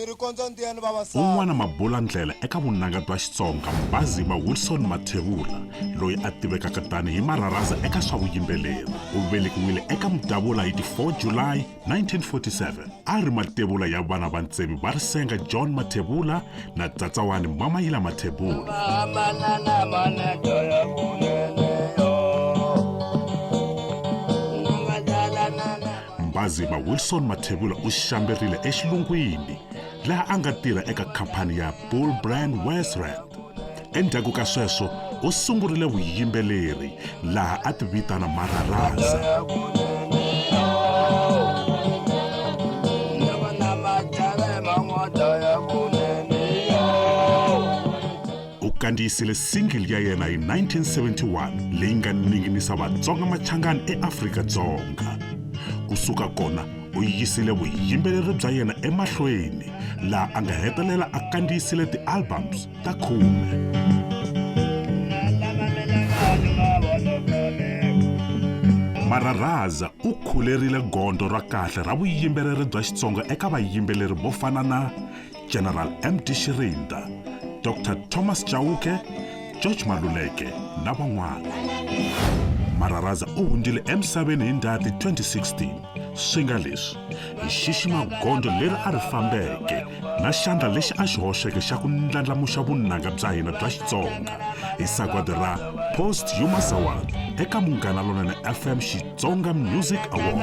Ni ri kondzondiyani vavasati. Un'wana mabulandlela eka vunanga bya Xitsonga, Mbhazima Wilson Mathebula, loyi a tivekaka tani hi Marharaza eka swa vuyimbeleri, u velekiwile eka Mudavula hi ti 4 July 1947. A ri matevula ya vana va ntsevi va Risenga John Mathebula na Tsatsawani Mamayila Mathebula. Mbhazima Wilson Mathebula u xamberile exilungwini laha a nga tirha eka khampani ya Bull Brand Wesrand. Endzhaku ka sweswo u sungurile vuyimbeleri laha a ti vitana Marharaza. U kandziyisile single ya yena hi 1971 leyi nga ninginisa Vatsonga Machangani eAfrika-Dzonga. Ku suka kona u yisile vuyimbeleri bya yena emahlweni laha a nga hetelela a kandziyisile ti-albums ta khume. Marharaza u khulerile gondzo ra kahle ra vuyimbeleri bya Xitsonga eka vayimbeleri vo fana na General MD Shirinda, Dr Thomas Chauke, George Maluleke na van'wana. Marharaza u hundzile emisaveni hi Ndzhati 2016. Swi nga leswi, hi xixima gondzo leri a ri fambeke na xandla lexi a xi hoxeke xa ku ndlandlamuxa vunanga bya hina bya Xitsonga hi sagwadi ra Posthumous Award eka Munghana Lonene FM Xitsonga Music Awards.